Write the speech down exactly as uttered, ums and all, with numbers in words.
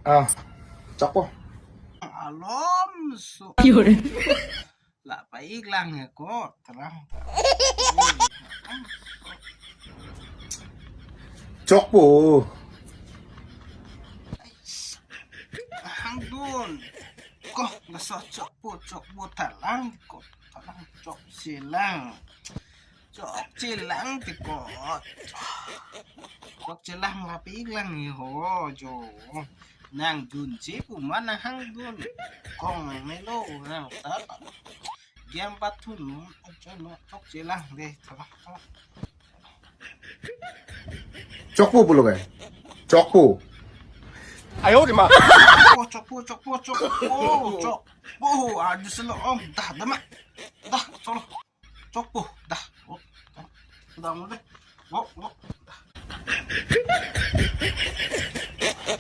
Ah, chokpo. Alom so. Yore. La pa-ik lang he ko, terang. Chokpo. Hangdun. Ko, laso chokpo, chokpo thalang ko, thalang chokchelang. Chokchelang ti ko. Chokchelang la pa-ik lang he ho jo. Nangdunji pu ma nang hangdun. Kong nang melo nang ta. Game pathu nu, ajo no, chokchelang de, thalang, thalang. Chokpo pulo ke? Chokpo. Ayo de ma. Chokpo, chokpo, chokpo, chokpo, chokpo. Ah, di selo om, dah, dah ma. Dah, cholo. Chokpo, dah. Oh, dah, dah, dah. Oh, oh, dah.